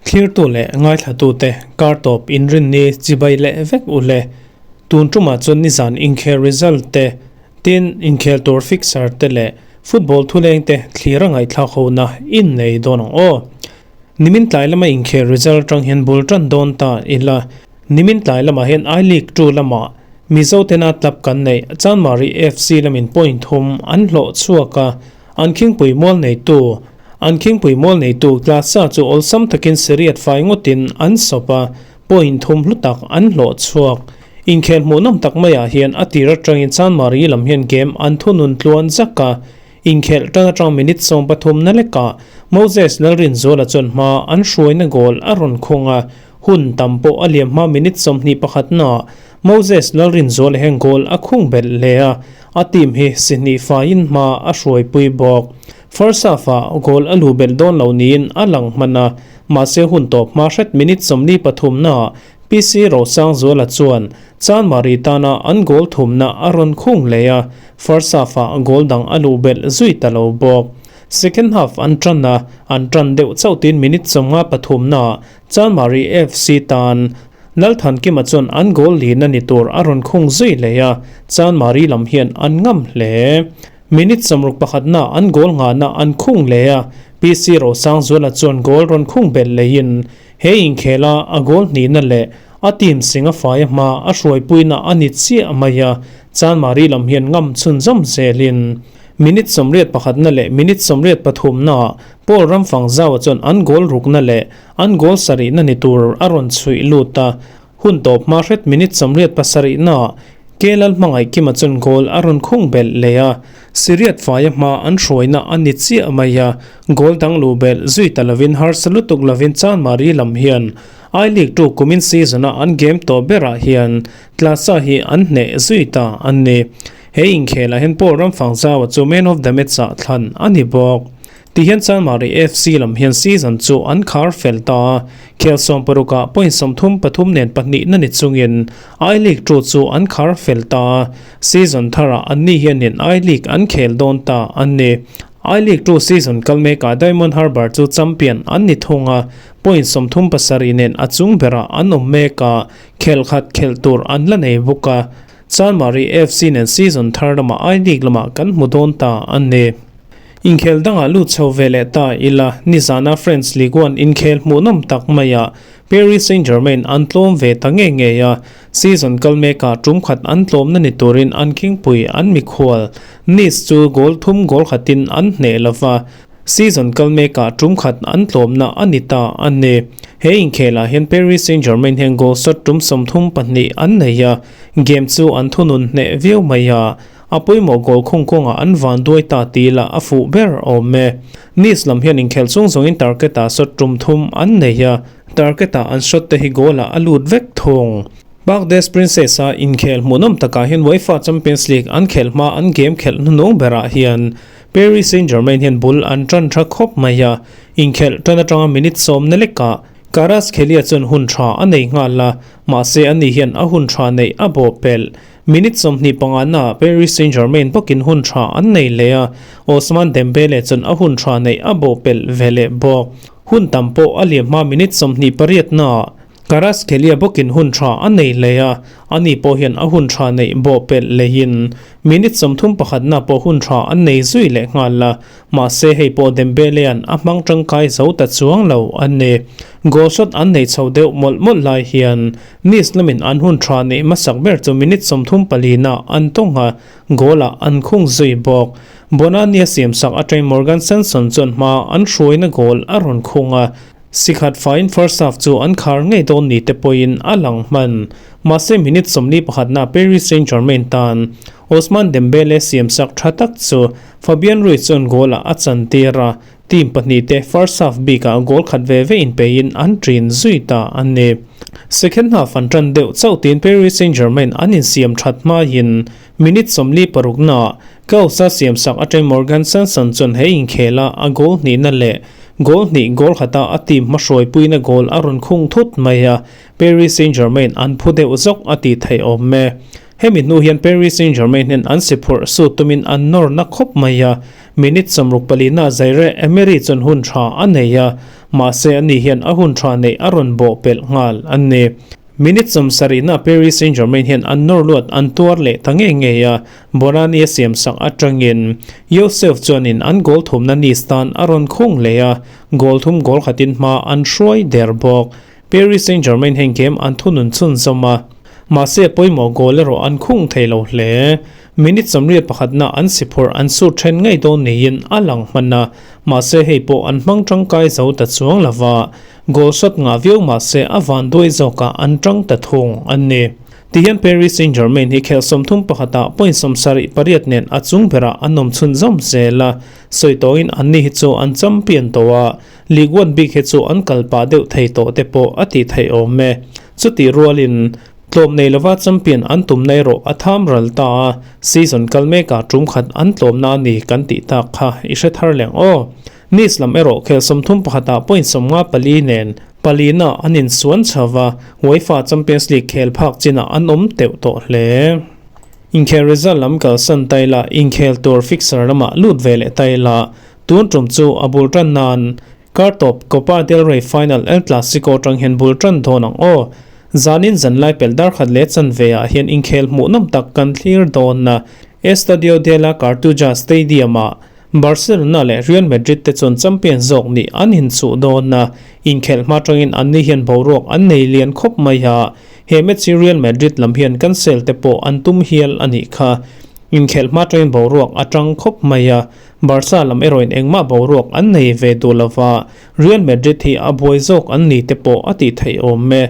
Thlirtu leh ngaithlatute kar tawp inrinni chibai leh vek u le. Tun tumah chuan nizan inkhel result te, tin inkhel tur fixer te leh football thuleng te thlir a ngaihthlak hona in nei dawn ang aw. Nimin tlai lama inkhel result atang hian bul tan dawn ta ila. Nimin tlai lamah hian I-League 2 lamah Mizo tena club kan neih Chanmari FC lamin point thum an hlawh chhuak a, an khingpui mual neitu an khingpui mual neitu Tlasa chu awlsam takin Seriat fai ngawtin an sawp a, point thum hlu tak an hlawh chhuak. Inkhel hmuhnawm tak maiah hian a tir atangin Chanmari lam hian game an thunun tluan zak a, Inkhelh tan atang minute 13 na lekah Moses Lalrinzuala chuan hma an hruaina goal a rawn khung a, hun tam pawh a liam hma minute 21 naah Moses Lalrinzuala hian goal a khung belh hle a, a team hi si hnih faiin hma a hruaipui bawk. First half-ah goal a luh belh dawn lo niin a lang hman a, mahse hun tawp hma hret minute 43 naah PC Rosangzuala chuan Chanmari tana an goal thumna a rawn khung leh a, first half-ah goal dang a luh belh zui ta lo bawk. Second half an tan a, an tan deuh chauh tin minute 53 naah Chanmari FC tan Lalthankima chuan an goal lihna ni tur a rawn khung zui leh a, Chanmari lam hian an ngam hle. Minute 61 naah an goal nghahna an khung leh a, PC Rosangzuala chuan goal rawn khung belh lehin He inkhela a goal hnihna leh a team sing a fai a hma a hruaipuina a ni chiah mai a, Chanmari lam hian ngam chhunzawm zelin minute 81na leh minute 83na Paul Ramfangzaua chuan an goal rukna leh an goal sarihna ni tur a rawn chhuih lut a, hun tawp hma hret minute 87na Kelal Hmangaihkima chuan goal a rawn khung belh leh a, Siriat faia hma an hruaina a ni chiah mai a, goal dang luh belh zui ta lovin harsa lutuk lovin Chanmari lam hian I-League 2 kumin season-a an game tawh berah hian Tlasa hi an hneh zui ta a ni. He inkhelah hian Paul Ramfangzaua chu man of the match-ah thlan a ni bawk. Tihian Chanmari FC lam hian season chu an khar fel ta a, khel 16ah point 33 nen pahnihna ni chungin I-League 2 chu an khar fel ta a, season tharah anni hianin I-League an khel dawn ta a ni. I-League 2 season kal mekah Diamond Harbour chu champion an ni thung a, point 37 nen a chung berah an awm mek a, khel khat khelh tur an la nei bawk a. Chanmari FC nen season thar lamah I-League lamah kan hmu dawn ta a ni. Inkhel dangah lut chho ve leh ta ila, nizana French Ligue 1 inkhel hmuhnawm tak maiah Paris Saint-Germain an tlawm ve ta ngei ngei a, season kal mekah tum khat an tlawmna ni turin an khingpui an mikhual Nice chu goal thum goal khatin an hneh lova, season kal mekah tum khat an tlawmna a ni ta a ni. He inkhelah hian Paris Saint-Germain hian goal shot tum 32 an nei a, game chu an thunun hneh viau mai a, A pawimawh goal khung kawngah an van duai ta tih lah a fuh ber awm e. Nice lam hian inkhelh chung zawngin target-ah shot tum thum an nei a, target-ah an shot te hi goal-ah a lut vek thung. Parc des Princes-a inkhel hmuhnawm takah hian UEFA Champions League an khelh hma an game khelh hnuhnung berah hian Paris Saint-Germain hian bul an tan tha khawp mai a, inkhelh tan atanga minute 10 na lekah Kvaratskhelia chuan hun tha a nei nghal a, mahse ani hian a hun tha neih a bawhpelh. Minute 25 naah Paris Saint-Germain bawkin hun tha an nei leh a, Ousmane Dembele chuan a hun tha neih a bawhpelh ve leh bawk. Hun tam pawh a liam hma minute 28 naah Kvaratskhelia bawkin hun tha a nei leh a, ani pawh hian a hun tha neih bawhpelh lehin minute 31 na pawh hun tha an nei zui leh nghal a, Mahse hei pawh Dembele-a'n a hmang tangkai zo ta chuang lo a ni. Goal shot an nei chho deuh mawlh mawlh lai hian Nice lamin an hun tha neih hmasak ber chu minute 34 ah an tawng a, goal-ah an khung zui bawk. Bonani-a siamsak atangin Morgan Sanson chuan hma an hruaina goal a rawn khung a, Sikhat faiin first half chu an khar ngei dawn ni te pawhin a lang hman. Mahse minute 41 na Paris Saint-Germain tan Ousmane Dembele siamsak tha tak chu Fabian Ruiz chuan goal-ah a chantir a, team pahnih te first half bikah goal khat ve ve inpeiin an ṭin zui ta a ni. Second half an ṭan deuh chauh tiin Paris Saint-Germain an insiam ṭhat hmain minute 46 naah Klaus-a siamsak atangin Morgan Sanson chuan he inkhela a goal hnihna leh goal hnih goal khata a team hmahruaipuina goal a rawn khung thut mai a, Paris Saint-Germain an phu deuh zawk a tih theih awm e. Hemi hnu hian Paris Saint-Germain hian an si phurh sut tumin an nawr na khawp mai a, minute 64 na Zaire Emery chuan hun tha a nei a, mahse ani hian a hun tha neih a rawn bawh pelh nghal a ni. Minute 70 na Paris Saint-Germain hian an nawr luat an tuar leh ta ngei ngei a, Bonani a siam sak atangin Youssef chuanin an goal thumna Nice tan a rawn khung leh a, goal thum goal khatin hma an hruai der bawk. Paris Saint-Germain hian game an thunun chhunzawm a, mahse pawimawh goal erawh an khung thei lo hle. Minute 81 na an si phurh an sut then ngei dawn niin a lang hman a, mahse hei pawh an hmang tangkai zo ta chuang lo va, goal shot ngah viau mahse a van duai zawkah an tang ta thung a ni. Tihian Paris Saint-Germain hi khel 31 ah point 78 nen a chung berah an awm chhunzawm zel a, sawi tawhin anni hi chu an champion tawh a, League One bik hi chu an kal pah deuh thei tawh te pawh a tih theih awm e. Chutih rualin, tlawm nei lova champion an tumna erawh a tham ral ta a, season kal mekah tum khat an tlawmna a ni kan tih tak kha i hre thar leng aw. Nice lam erawh khel 31 ah point 54 nen palina an insuan chho va, UEFA Champions League khel phak chinah an awm teuh tawh hle. Inkhel result lam kalsan taila inkhel tur fixture lamah lut ve leh taila Tun tum chu a bul tan nan kar tawp Copa del Rey final El Clasico atang hian bul tan dawn ang aw. Zanin zanlai pelh dar khat leh chanve ah hian inkhel hmuhnawm tak kan thlir dawn a. Estadio de la Cartuja Stadium ah Barcelona leh Real Madrid te chuan champion zawk nih an inchuh dawn a. Inkhelh hma tangin anni hian boruak an nei lian khawp mai a. He match hi Real Madrid lam hian cancel te pawh an tum hial a nih kha. Inkhelh hma tangin boruak a tang khawp mai a. Barca lam erawhin engmah boruak an nei ve duh lova, Real Madrid hi a buai zawk an ni te pawh a tih theih awm e.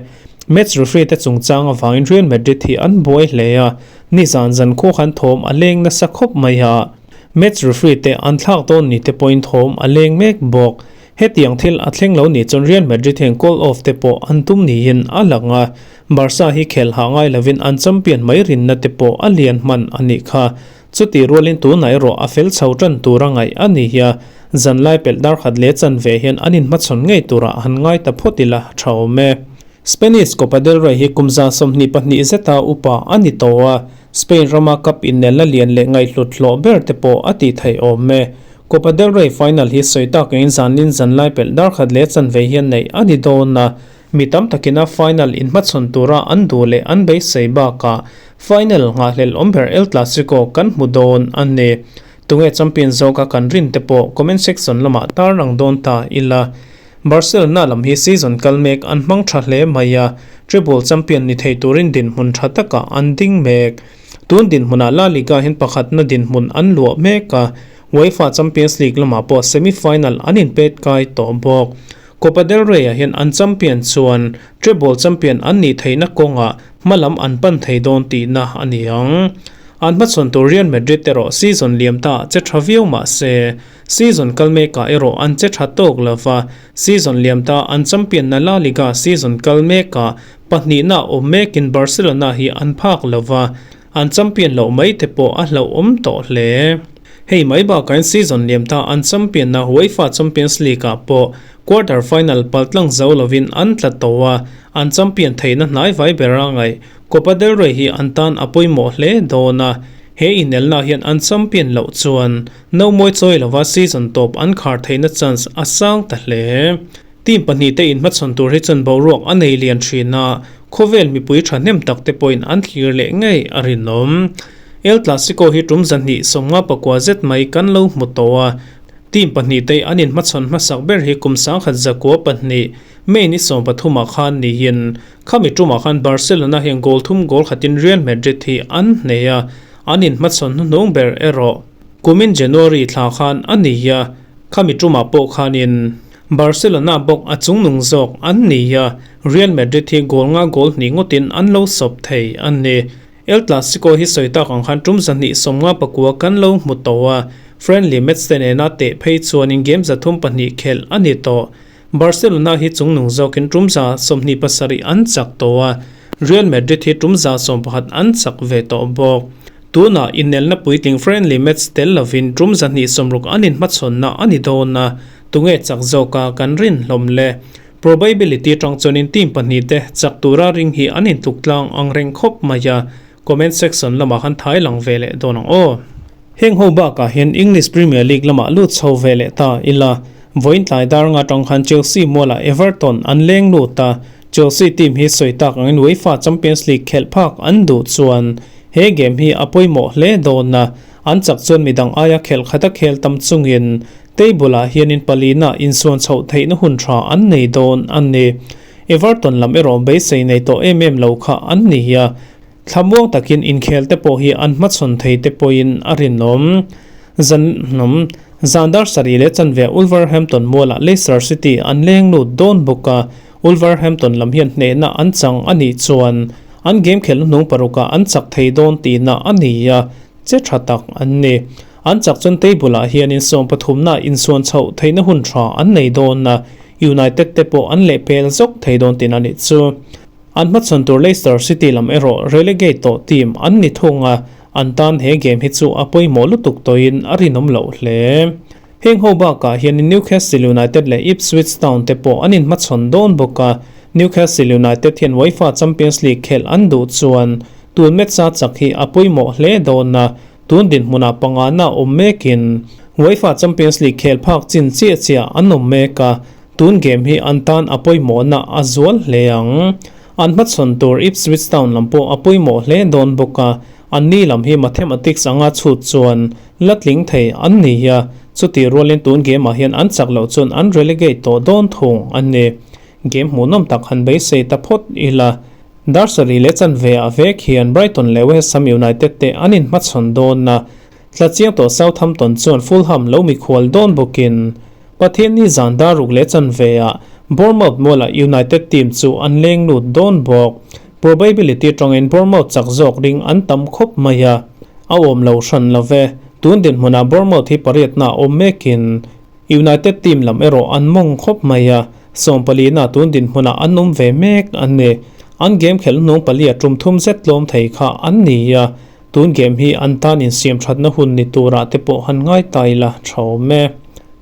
Match referee te chungchang avangin Real Madrid hi an buai hle a, nizan zan khaw khan thawm a leng nasa khawp mai a. Match referee te an thlak dawn ni te pawhin thawm a leng mek bawk. Hetiang thil a thleng lo nih chuan Real Madrid hian call off te pawh an tum niin a lang a, Barca hi khel hah ngai lovin an champion mai rinna te pawh a lian hman a nih kha. Chuti rualin tunah erawh a fel chho tan tura ngaih a ni hi a, zanlai pelh dar khat leh chanve hian an inhmachhawn ngei turah han ngai ta phawt ila tha awm e. Spanish Copa del Rey hi kum 22 zeta upa a ni tawh a, Spain rama cup innelna lian leh ngaihhlut hlawh ber te pawh a tih theih awm e. Copa del Rey final hi sawi tak angin zanlin zanlai pelh dar khat leh chanve hian neih a ni dawn a, Mi tam takin a final inhmachhawn tura an duh leh an beisei bakah final nghahhlelh awm ber El Clasico kan hmu dawn a ni. Tunge champion zawka kan rin te pawh comment section lamah tarlang dawn ta ila. Barcelona lam hi season kal mek an hmang tha hle mai a, treble champion ni thei turin dinhmun tha takah an ding mek. Tun dinhmunah La Liga hian pakhatna dinhmun an luah mek a, UEFA Champions League lamah pawh semi-final an inpet kai tawh bawk. Copa del Rey ah hian an champion chuan treble champion an nih theihna kawngah hmalam an pan thei dawn tihna a ni ang. An hmachhawn tur Real Madrid erawh season liam ta che tha viau mah se, season kal mekah erawh an che tha tawk lo va, season liam ta an champion na La Liga season kal mekah pahnihna awm mekin Barcelona hi an phak lo va, An champion loh mai te pawh a hlauhawm tawh hle. Hei mai bakah in season liam ta an champion na UEFA Champions League ah pawh quarter final paltlang zo lovin an tla tawh a, an champion theihna hnai vai bera ngaih Copa del Rey hi an tan a pawimawh hle dawn a, he inelna hian an champion loh chuan no mawi chawi lova season tawp an khar theihna chance a sang ta hle. Team pahnih te inhmachhawn tur hi chuan boruak a nei lian thin a, khawvel mipui thahnem tak te pawhin an thlir leh ngei a rinawm. El Clasico hi tum 259 zet mai kan lo hmu tawh a, team pahnih te an inhmachhawn hmasak ber hi kum 1902 May ni 13 ah khan niin khami tumah khan Barcelona hian goal thum goal khatin Real Madrid hi an hneh a, an inhmachhawn hnuhnung ber erawh kumin January thla khan a ni a, khami tumah pawh khanin Barcelona bawk a chungnung zawk an ni a, Real Madrid hi goal nga goal hnih ngawtin an lo sawp thei a ni. El Clasico hi sawi tak ang khan tum 259 kan lo hmu tawh a, friendly match te nena teh phei chuanin game 302 khelh a ni tawh. Barcelona hi chungnung zawkin tum 27 an chak tawh a, Real Madrid hi tum 11 an chak ve tawh bawk. Tunah inelna puitling friendly match tel lovin tum 260 an inhmachhawnna a ni dawn a, tunge chak zawka kan rin hlawm le. Probability tang chuanin team pahnih te chak tura ring hi an intluk tlang ang reng khawp mai a. Comment section lamah khan thai lang ve leh dawn ang aw. Heng ho bakah hian English Premier League lamah lut chho ve leh ta ila, vawiin tlai dar nga tang khan Chelsea mualah Everton an leng lut a, Chelsea team hi sawi tak angin UEFA Champions League khelh phak an duh chuan he game hi a pawimawh hle dawn a, an chak chuan midang aia khelh khata khel tam chungin table ah hianin palina insuan chhoh theihna hun tha an nei dawn a ni. Everton lam erawh beisei nei tawh em em lo kha an ni a. Thlamuang takin inkhel te pawh hi an hmachhawn thei te pawhin a rinawm. Zan hnawm, zan dar sarih leh chanve Wolverhampton mualah Leicester City an leng lut dawn bawk a, Wolverhampton lam hian hnehna an chang a nih chuan an game khelh hnung parukah an chak thei dawn tihna a ni a, che tha tak an ni. An chak chuan table ah hianin sawm pathumna insuan chhoh theihna hun tha an nei dawn a, United te pawh an lehpel zawk thei dawn tihna a nih chu. An hmachhawn tur Leicester City lam erawh relegate tawh team an ni thung a, an tan he game hi chu a pawimawh lutuk tawhin a rinawm loh hle. Heng ho bakah hian Newcastle United leh Ipswich Town te pawh an inhmachhawn dawn bawk a, Newcastle United hian UEFA Champions League khelh an duh chuan tun match-a chak hi a pawimawh hle dawn a, tun dinhmunah pangana awm mekin UEFA Champions League khel phak chin chiah chiah an awm mek a, Tun game hi an tan a pawimawhna a zual hle ang. An hmachhawn tur Ipswich Town lam pawh a pawimawh hle dawn bawk a, an ni lam hi mathematics anga chhut chuan la tling thei an ni a, chutih rualin tun game ah hian an chak loh chuan an relegate tawh dawn thung a ni. Game hmuhnawm tak han beisei ta phawt ila. Dar sarih leh chanve ah vek hian Brighton leh West Ham United te an inhmachhawn dawn a, tla chiang tawh Southampton chuan Fulham lo mikhual dawn bawkin Pathianni zan dar ruk leh chanve ah Bournemouth mualah United team chu an leng lut dawn bawk. Probability tangin Bournemouth chak zawk ring an tam khawp mai a, a awm lo hran lo ve. Tun dinhmunah Bournemouth hi pariatna a awm mekin United team lam erawh an mawng khawp mai a, sawmpalina tun dinhmunah an awm ve mek a ni. An game khelh hnung palia tum thum zet tlawm thei kha an ni a, Tun game hi an tan insiam thatna hun ni turah te pawh han ngai ta ila tha awm e.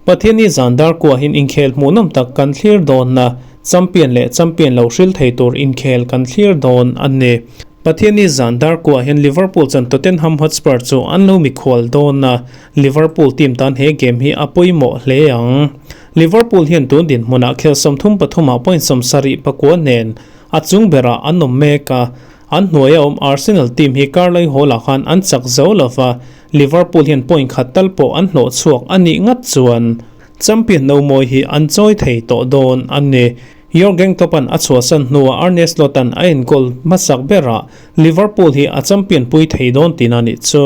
Pathianni zan dar kuahin inkhel hmuhnawm tak kan thlir dawn a, champion leh champion lo hril thei tur inkhel kan thlir dawn a ni. Pathianni zan dar kuah hian Liverpool chuan Tottenham Hotspur chu an lo mikhual dawn a, Liverpool team tan he game hi a pawimawh hle ang. Liverpool hian tun dinhmunah khel 33 ah point 74 nen a chung berah an awm mek a, An hnuaia awm Arsenal team hi Carlisle Hall-ah khan an chak zo lo va, Liverpool hian point khat tal pawh an hlawh chhuak a nih ngat chuan champion no mawi hi an chawi thei tawh dawn a ni. Jurgen Klopp-a'n a chhuahsan hnuah Arne Slot-a'n a enkawl hmasak berah Liverpool hi a champion pui thei dawn tihna nih chu.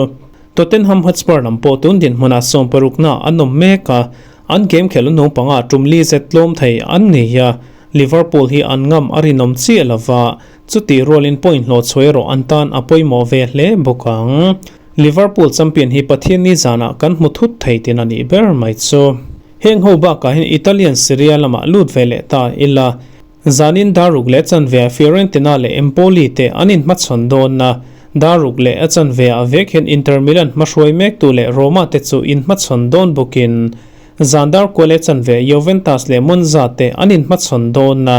Tottenham Hotspur lam pawh tun dinhmunah sawmparukna an awm mek a, an game khelh hnung panga tum li zet tlawm thei an ni a, Liverpool hi an ngam a rinawm chiah lo va, Chutih rualin point hlawh chhuai erawh an tan a pawimawh ve hle bawk ang. Liverpool champion hi Pathianni zanah kan hmu thut thei tin a nih ber mai chu. Heng ho bakah hian Italian Serie A lamah lut ve leh ta ila. Zanin Daruk leh chanve ah Fiorentina leh Empoli te an inhmachhawn dawn a, Daruk leh a chanve ah vek hian Inter Milan hmahruai mektu leh Roma te chu inhmachhawn dawn bawkin zan dar kual leh chanve Juventus leh Monza te an inhmachhawn dawn a,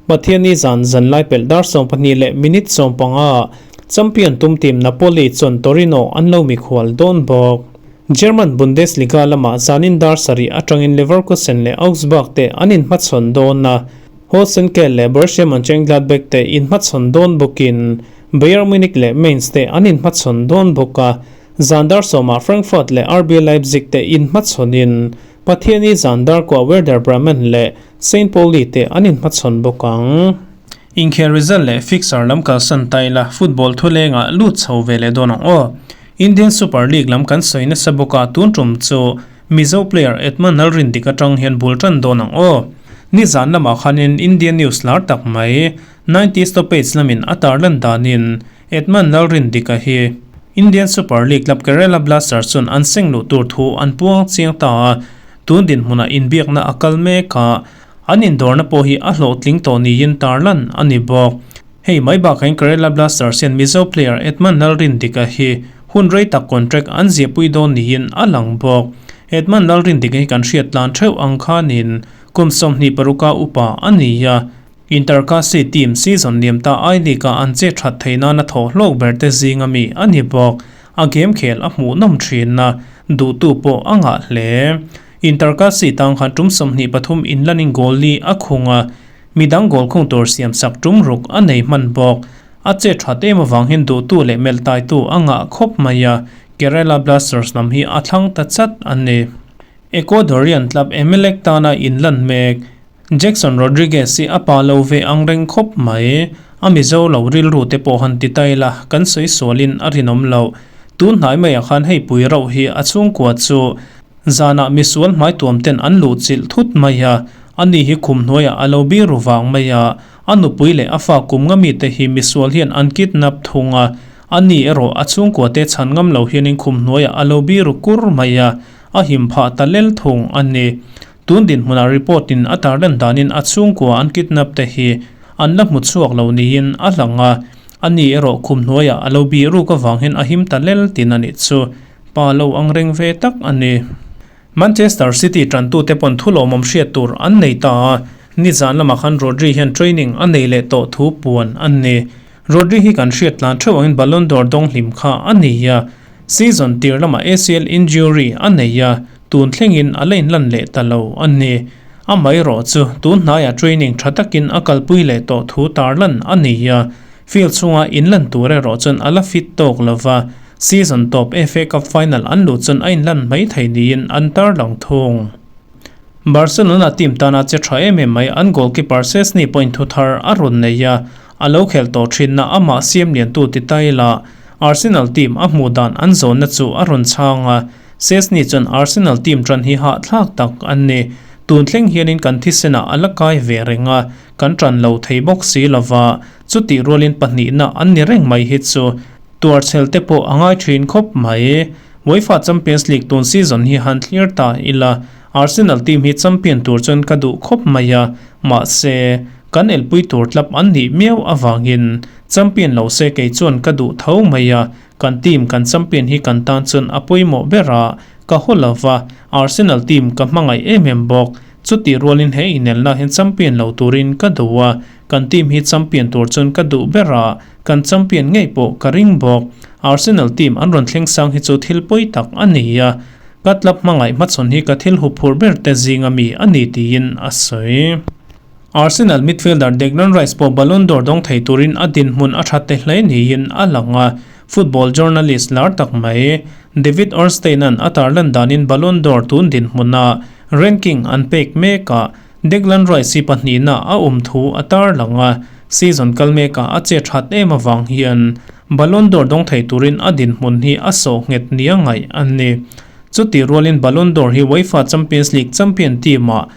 Pathianni zan zanlai pelh dar 12 leh minute 15 ah champion tum team Napoli chuan Torino an lo mikhual dawn bawk. German Bundesliga lamah zanin dar sarih atangin Leverkusen leh Augsburg te an inhmachhawn dawn a, Holstenkel leh Borussia Mönchengladbach te inhmachhawn dawn bawkin Bayern Munich leh Mainz te an inhmachhawn dawn bawk a, zan dar sawmah Frankfurt leh RB Leipzig te inhmachhawnin Pathianni zan dar kuah Werder Bremen leh Saint Pauli te an inhmachhawn bawk ang. Inkhel result leh fixture lam kalsan ta ila football thulengah lut chho ve leh dawn ang aw. Indian Super League lam kan sawi nasa bawk a tun tum chu Mizo player Edmund Lalrindik atang hian bul tan dawn ang aw. Nizan lamah khanin Indian news lar tak mai 90 stoppage lamin a tarlan danin Edmund Lalrindika hi Indian Super League club Kerala Blasters chuan an seng luh tur thu an puang chiang ta a, tun dinhmunah inbiakna a kal mek a, an indawrna pawh hi a hlawhtling tawh niin tarlan a ni bawk. Hei mai bakah hian Kerala Blasters hian Mizo player Edmund Lalrindika hi hun rei tak contract an ziahpui dawn niin a lang bawk. Edmund Lalrindika hi kan hriat tlan theuh ang khanin kum 26 a upa a ni a. Inter Kasi team season liam ta I-League-a an che that theih nana thawh hlawk ber te zinga mi a ni bawk. A game khel a hmuhnawm thin a, duhtu pawh a ngah hle. Inter Kasi tang khan tum 23 inlanin goal li a khung a, midang goal khung tur siam sak tum ruk a nei hman bawk. A che that em avang hian duhtu leh melh taitu a ngah khawp mai a, Kerala Blasters lam hi a thlang ta chat a ni. Ecuadorian club Emelec tana inlan mek Jackson Rodriguez hi a pa lo ve ang reng khawp mai. A Mizo lo rilru te pawh han ti tai la, kan sawi sualin a rinawm loh. Tun hnai maiah khan hei pui rauh hi a chhungkua chu zanah misual hmaituam ten an luh chilh thut mai a, ani hi khum hnuaiah a lo bir ru vang mai a, a nupui leh a fa kum nga mite hi misual hian an kidnap thung a, ani erawh a chhungkua te chhan ngam lo hianin khum hnuaiah a lo bir ru kur mai a, a him phah ta lel thung a ni. Tun dinhmunah report in a tarlan danin a chhungkua an kidnap te hi an la hmu chhuak lo niin a lang a, ani erawh khum hnuaiah a lo bih ruk avang hian a him ta lel tin a nih chu. Pa lo ang reng ve tak a ni. Manchester City tantute pawn thu lawmawm hriat tur an nei ta a, nizan lamah khan Rodri hian training a nei leh tawh thu puan a ni. Rodri hi kan hriat tlan theuh angin Ballon d'Or dawng hlim kha a ni a, season tir lamah ACL injury a nei a, tun thlengin a la inlan leh ta lo a ni. Amaherawh chu tun hnaiah training tha takin a kalpui leh tawh thu tarlan a ni a, field chhunga inlan tur erawh chuan a la fit tawk lo va, season tawp FA Cup final an luh chuan a inlan mai thei niin an tarlang thung. Barcelona team tana che tha em em mai an goalkeeper Szczesny pawhin thu thar a rawn nei a, a lo khelh tawh thinna amah siam liantu ti tai la Arsenal team a hmuh dan an zawnna chu a rawn chhang a, Szczesny chuan Arsenal team tan hi hahthlak tak an ni. Tun thleng hianin kan thisenah a la kai ve reng a, kan tan lo thei bawk si lova, chutih rualin pahnihna an ni reng mai hi chu tuarchhel te pawh a ngai thin khawp mai. UEFA Champions League tun season hi han thlir ta ila, Arsenal team hi champion tur chuan ka duh khawp mai a, mahse, kan elpui tur tlap an nih miau avangin champion lo se kei chuan ka duh tho mai a, kan team kan champion hi kan tan chuan a pawimawh ber a, ka haw lo va, Arsenal team ka hmangaih em em bawk, chutih rualin he inelna hian champion lo turin ka duh a, kan team hi champion tur chuan ka duh ber a, kan champion ngei pawh ka ring bawk. Arsenal team an rawn thleng sang hi chu thil pawi tak a ni a, ka club hmangaih hmachhawn hi ka thil huphur ber te zinga mi a ni tiin a sawi. Arsenal midfielder Declan Rice pawh Ballon d'Or dawng thei turin a dinhmun a tha te hle niin a lang a, football journalist lar tak mai David Ornstein-a'n a tarlan danin Ballon d'Or tun dinhmuna ranking an pek mekah Declan Rice hi pahnihna a awm thu a tarlang a, season kal mekah a che that em avang hian Ballon d'Or dawng thei turin a dinhmun hi a sawh nghet nia ngaih a ni. Chutih rualin Ballon d'Or hi UEFA Champions League champion team-ah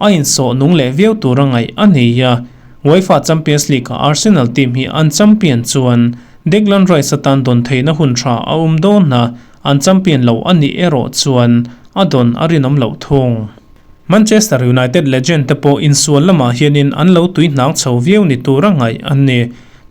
a insawh nung leh viau tura ngaih a ni a, UEFA Champions League-ah Arsenal team hi an champion chuan Declan Rice atan dawn theihna hun tha a awm dawn a, an champion lo a nih erawh chuan a dawn a rinawm loh thung. Manchester United legend te pawh insual lamah hianin an lo tui hnang chho viau ni tura ngaih an ni.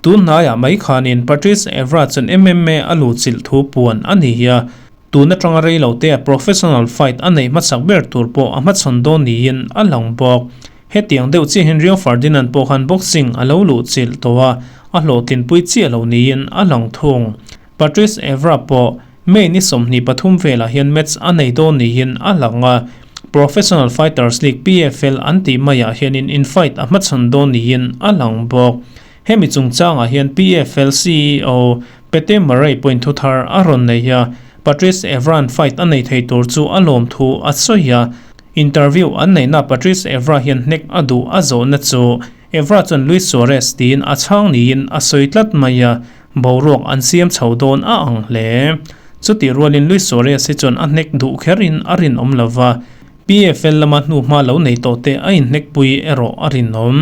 Tun hnaiah mai khanin Patrice Evra chuan MMA a luh chilh thu puan a ni a, tun atanga rei lo tea professional fight a neih hmasak ber tur pawh a hmachhawn dawn niin a lang bawk. Hetiang deuh chiah hian Rio Ferdinand pawh khan boxing a lo luh chilh tawh a, a hlawhtlinpui chiah lo niin a lang thung. Patrice Evra pawh May ni 23 velah hian match a nei dawn niin a lang a, Professional Fighters League, PFL, an tih maiah hianin infight a hmachhawn dawn niin a lang bawk. Hemi chungchangah hian PFL CEO Pete Murray pawhin thu thar a rawn nei a, Patrice Evra-a'n fight a nei thei tur chu a lawm thu a sawi a. Interview an neihna Patrice Evra hian hnek a duh a zawhna chu Evra chuan Luis Suarez tiin a chhang niin a sawi tlat mai a, boruak an siam chho dawn a ang hle. Chutih rualin Luis Suarez hi chuan a hnek duh kherin a rinawm lo va, PFL lama hnuhma lo nei tawh te a inhnekpui erawh a rinawm.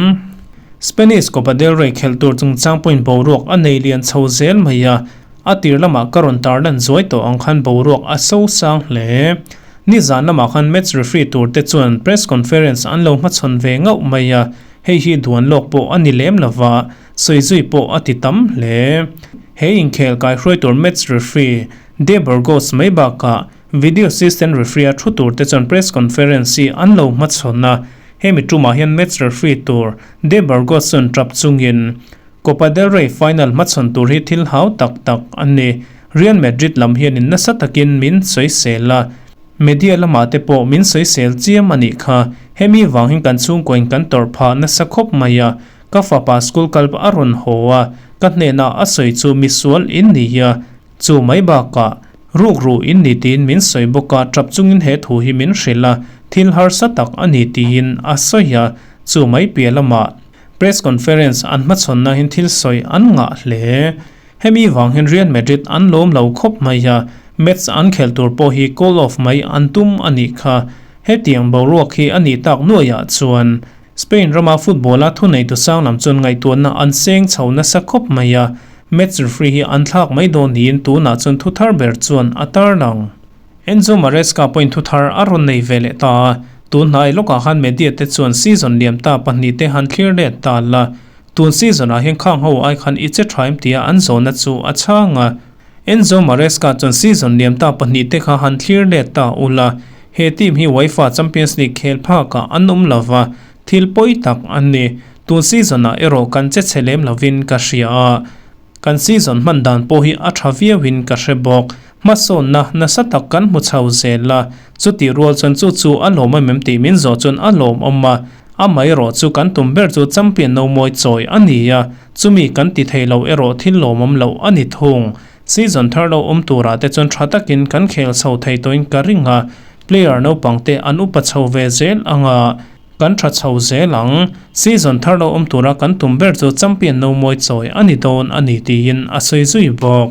Spanish Copa del Rey khelh tur chungchang pawhin boruak a nei lian chho zel mai a, a tir lamah ka rawn tarlan zuai tawh ang khan boruak a so sang hle. Nizan lamah khan match referee tur te chuan press conference an lo hmachhawn ve ngauh mai a, hei hi duan lawk pawh a ni lem lo va, sawi zui pawh a ti tam hle. He inkhel kaihruai tur match referee De Burgos mai bakah video assistant referee a thu tur te chuan press conference hi an lo hmachhawn a. Hemi tumah hian match referee tur De Burgos chuan tap chungin Copa del Rey final hmachhawn tur hi thil hau tak tak a ni. Real Madrid lam hianin nasa takin min sawisel a, media lamah te pawh min sawisel chiam a nih kha. Hemi vang hian kan chhungkuain kan tawrh phah nasa khawp mai a, ka fapa school kal a rawn haw a, ka hnenah a sawi chu misual in ni a, chu mai bakah rukru in ni tiin min sawi bawk a, tap chungin he thu hi min hrilh a, thil harsa tak a ni tiin a sawi a, chu mai piah lamah Press conference an hmachhawnna hian thil sawi an ngah hle. Hemi vang hian Real Madrid an lawm lo khawp mai a, match an khelh tur pawh hi call off mai an tum a nih kha. Hetiang boruak hi a nih tak nuaiah chuan Spain rama football-a thuneitu sang lam chuan ngaihtuahna an seng chho nasa khawp mai a, match referee hi an thlak mai dawn niin tunah chuan thu thar ber chuan a tarlang. Enzo Maresca pawhin thu thar a rawn nei ve leh ta a, tun hnai lawkah khan media te chuan season liam ta pahnihte han thlir let ta la, tun season ah hian khang ho ai khan i che tha em tia an zawhna chu a chhang a. Enzo Maresca chuan season liam ta pahnihte kha han thlir let ta u la, he team hi UEFA Champions League khel phakah an awm lo va, thil pawi tak an ni. Tun season ah erawh kan che chhe lem lovin ka hria a. Kan season hman dan pawh hi a tha viauin ka hre bawk. Hmasawnna nasa tak kan hmu chho zel a, chutih rual chuan chu chu a lawm em em tih min zawh chuan a lawmawm a. Amaherawh chu kan tum ber chu champion no mawi chawi a ni a, chumi kan ti thei lo erawh thil lawmawm loh a ni thung. Season thar lo awm turah te chuan tha takin kan khel chho thei tawhin ka ring a, player naupang te an upa chho ve zel ang a. Kan tha chho zel ang. Season thar lo awm tura kan tum ber chu champion no mawi chawi a ni dawn a ni tiin a sawi zui bawk.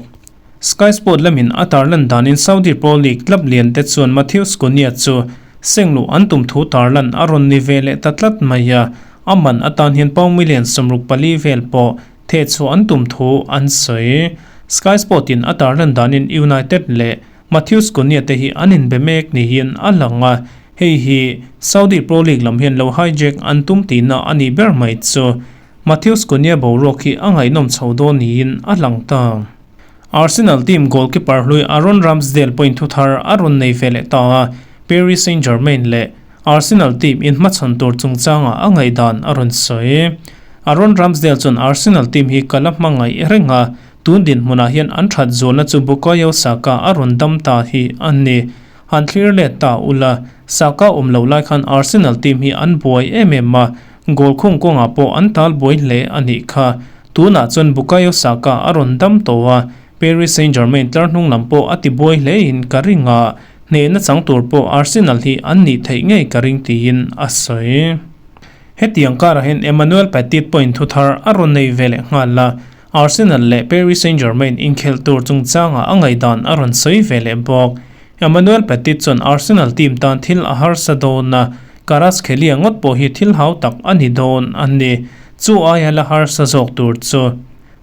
Sky Sport lamin a tarlan danin Saudi Pro League club lian te chuan Matheus Cunha chu sengluh an tum thu tarlan a rawn ni ve leh ta tlat mai a, a man atan hian pound million 64 vel pawh thehchhuah an tum thu an sawi. Sky Sport in a tarlan danin United leh Matheus Cunha te hi an inbe mek niin a lang a, hei hi Saudi Pro League lam hian lo hijack an tum tihna a nih ber mai chu. Matheus Cunha boruak hi a ngaihnawm chho dawn niin a lang ta. Arsenal team goalkeeper hlui Aaron Ramsdale pawhin thu thar a rawn nei ve leh ta a, Paris Saint-Germain leh Arsenal team inhmachhawn tur chungchangah a ngaihdan a rawn sawi. Aaron Ramsdale chuan Arsenal team hi ka la hmangaih reng a, Tun dinhmunah hian an that zualna chu Bukayo Saka a rawn dam ta hi a ni. Han thlir let ta ula, Saka awm lo lai khan Arsenal team hi an buai em em a, goal khung kawngah pawh an tal buai hle a nih kha. Tunah chuan Bukayo Saka a rawn dam tawh a, Paris Saint-Germain tlar hnung lam pawh a ti buai hlein ka ring a, hnehna chang tur pawh Arsenal hi an nih theih ngei ka ring tiin a sawi. Hetiang karah hian Emmanuel Petit pawhin thu thar a rawn nei ve leh nghal a, Arsenal leh Paris Saint-Germain inkhelh tur chungchangah a ngaihdan a rawn sawi ve leh bawk. Emmanuel Petit chuan Arsenal team tan thil a harsa dawn a, Kvaratskhelia ngawt pawh hi thil hau tak a ni dawn a ni. Chu aia la harsa zawk tur chu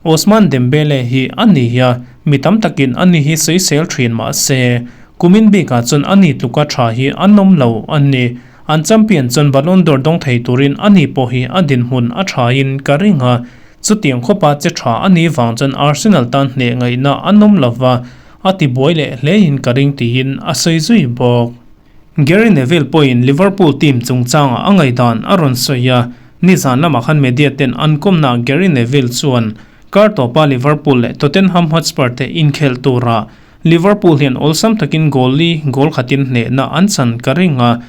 Ousmane Dembele hi a ni a, mi tam takin ani hi sawisel thin mah se, kumin bikah chuan ani tluka tha hi an awm lo a ni. An champion chuan Ballon d'Or dawng thei turin ani pawh hi a dinhmun a thain ka ring a, Chutiang khawpa che tha a nih vang chuan Arsenal tan hneh ngaihna an awm lova, a ti buai leh hlein ka ring tiin a sawi zui bawk. Gary Neville pawhin Liverpool team chungchangah a ngaihdan a rawn sawi a, nizan lamah khan media ten an kawmnaah Gary Neville chuan kar tawpa Liverpool leh Tottenham Hotspur te inkhelh turah Liverpool hian awlsam takin goal li goal khatin hnehna an chan ka ring a,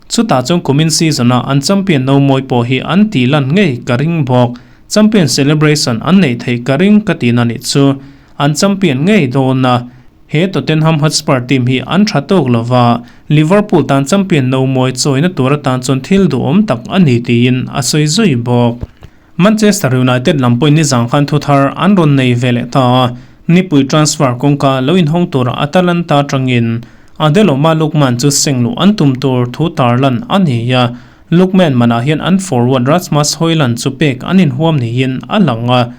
chutah chuan kumin season-a an champion no mawi pawh hi an tih lan ngei ka ring bawk. Champion celebration an neih theih ka ring ka tihna nih chu an champion ngei dawn a, he Tottenham Hotspur team hi an tha tawk lo va, Liverpool tan champion no mawi chawina tur atan chuan thil duhawm tak a ni tiin a sawi zui bawk. Manchester United lam pawhin nizang khan thu thar an rawn nei ve leh ta a, nipui transfer kawngka lo inhawng tura Atalanta atangin Adeloma Lookman chu sengluh an tum tur thu tarlan a ni a, Lookman manah hian an forward Rasmus Hojlund chu pek an inhuam niin a lang a,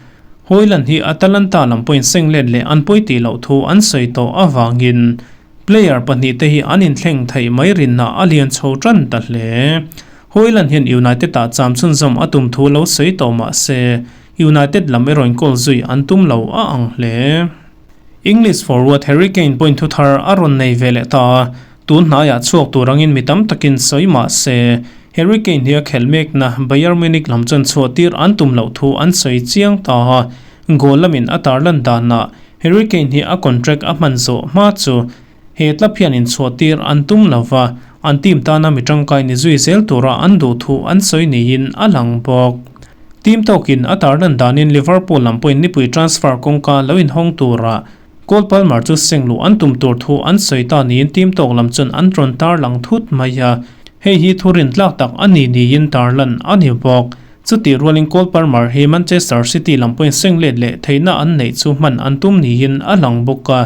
Hojlund hi Atalanta lam pawhin senglet leh an pawi tih loh thu an sawi tawh avangin Player pahnihte hi an inthleng theih mai rinna a lian chho tan ta hle. Hojlund hian United-ah cham chhunzawm a tum thu lo sawi tawh mah se, United lam erawh inkawl zui an tum lo a ang hle. English forward Harry Kane pawhin thu thar a rawn nei ve leh ta a, tun hnaiah chhuak tur angin mi tam takin sawi mah se, Harry Kane hi a khelh mekna Bayern Munich lam chuan chhuah tir an tum loh thu an sawi chiang ta a, goal lamin a tarlan danah Harry Kane hi a contract a hman zawh hma chu he club hian inchhuah tir an tum lo va, an team tana mi tangkai ni zui zel tura an duh thu an sawi niin a lang bawk. Team tawkin a tarlan danin Liverpool lam pawhin nipui transfer kawngka lo inhawng tura Cole Palmer chu seng luh an tum tur thu an sawi ta niin team tawk lam chuan an rawn tarlang thut mai a, hei hi thu rintlak tak a ni niin tarlan a ni bawk. Chutih rualin Cole Palmer hi Manchester City lam pawhin seng let leh theihna an neih chu hman an tum niin a lang bawk a,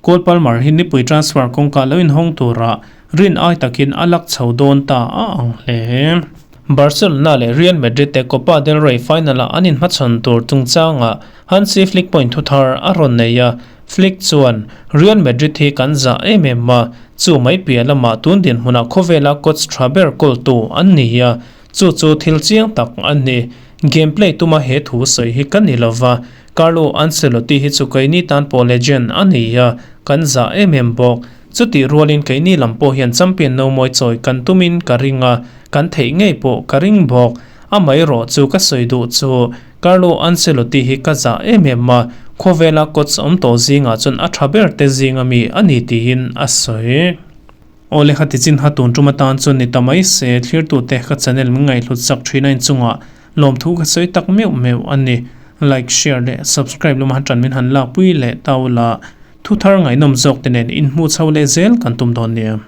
Cole Palmer hi nipui transfer kawngka lo inhawng tura rin ai takin a lak chho dawn ta a ang hle. Barcelona leh Real Madrid te Copa del Rey final-ah an inhmachhawn tur chungchangah Hansi Flick pawhin thuthar a rawn nei a, Flick chuan, Real Madrid hi kan zah em em a, chu mai piah lamah tun dinhmunah khawvela coach tha ber kawltu an ni a, chu chu thil chiang tak a ni. Game play tuma he thu sawi hi ka ni lova, Carlo Ancelotti hi chu keini tan pawh legend a ni a, kan zah em em bawk. Chutih rualin keini lam pawh hian champion no mawi chawi kan tumin ka ring a, kan theih ngei pawh ka ring bawk. Amaherawh chu ka sawi duh chu Carlo Ancelotti hi ka zah em em a, khawvela coach awm tawh zingah chuan a tha ber te zinga mi a ni tiin a sawi. Aw le khati chin ha tun tum atan chuan ni ta mai se, thlirtute ka channel min ngaihhlut sak thin a inchungah lawmthu ka sawi tak meuh meuh a ni. Like, share leh subscribe lama han tan min han lakpui leh tau la, thuthar ngaihnawm zawk te nen inhmuh chho leh zel kan tum dawn nia.